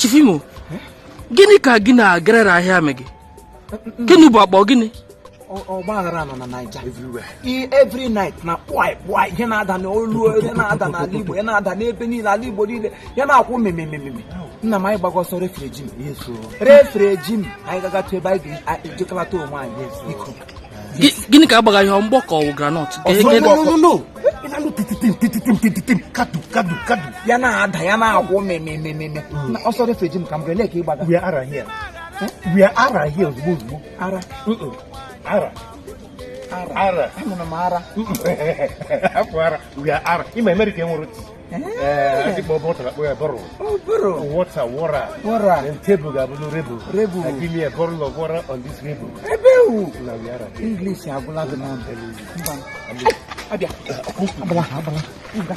Chief Imo, gịnị ka gị na gerere ahịa ame gị? Gịnị bụ akpọ gịnị? Ọgbaghara nọ na Naija every night na kpụai kpụai, ihe na-ada n'olu, ihe na-ada n'ala Igbo, ihe na-ada n'ebe niile, ala Igbo niile, ya na-akwụ mmemmemme. Nna m, anyị gbago ọsọ refugee, refugee. Anyị gagatụ ebe anyị ga-ejekọlata onwe anyị, biko. Gịnị ka agbaga ihe mgbọ ka ọ wụ groundnut? No, no, no, no. Ị na-anụ tititim tititim tititim, kadu kadu kadu. Ya na-ada, ya na-akwụ mmemmemme. Na ọsọ refugee m ka m ga-ele ka ịgbaga. We are ara here. We are ara here ozugbo ozugbo. Ara? Ara. Ara? Ara. Anụrụ m ara. Hapụ ara. We are ara. Ịma America enwere tea. Ee, ndị kpọ bottle, akpọ ya bottle. Ọ bụrụ Water, water. Water. Then table ga-abụ rebel. Rebel. I give me a bottle of water on this rebel. Ebe wu Na we are here. English agwụla gị n'ọnụ. Mba, abịa, abala, abala. Nga.